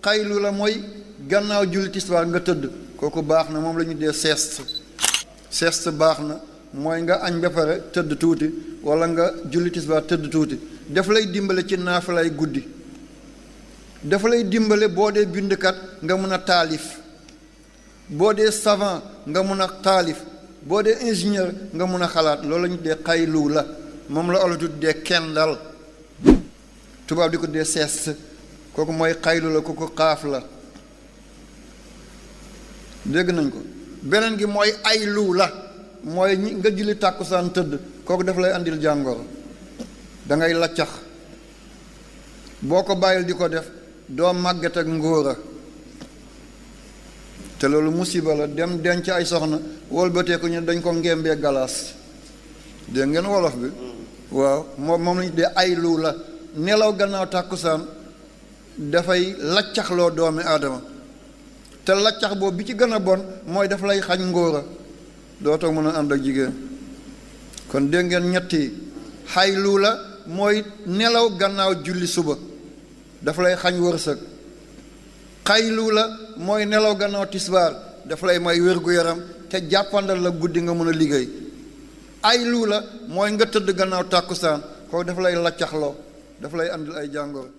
xayluula mooy gannaaw julli tisbaar nga tëdd kooku baax na moom la ñu dee sieste baax na mooy nga añ ba pare tëdd tuuti wala nga julli tisbaar tëdd tuuti daf lay dimbale ci naafilay guddi dafa lay dimbale boo dee bindkat nga mun a taalif boo dee savant nga mun a taalif boo dee ingénieur nga mun a xalaat loolu la ñu dee xayluula moom la olof dee kendal tubaab di ko dee sieste kooku mooy xayluula kooku xaaf la dégg nañ ko beneen gi mooy ayluula mooy nga julli tàkkusaan tëdd kooku daf lay andil jàngoro da ngay laccax boo ko bàyyil di ko def doo màgget ak ngóora te loolu musiba la dem denc ay soxna wëlbatee ko ñu dañ ko ngembee galaas dégg ngeen wolof bi waaw moom lañu dee aylu la nelaw gannaaw tàkkusaan dafay laccaxloo doomi aadama te laccax boobu bi ci gën a bon mooy daf lay xañ ngóora dootoo mën a ànd ak jigéen kon dégg ngeen ñetti xaylu la mooy nelaw gannaaw julli suba dafa lay xañ wërsëg xaylu la mooy nelaw gannaaw tisbaar dafa lay may wér-gu-yaram te jàppandal la guddi nga mën a liggéey aylu la mooy nga tëdd gannaaw tàkkusaan kooku dafa lay laccaxloo dafa lay andil ay jàngoro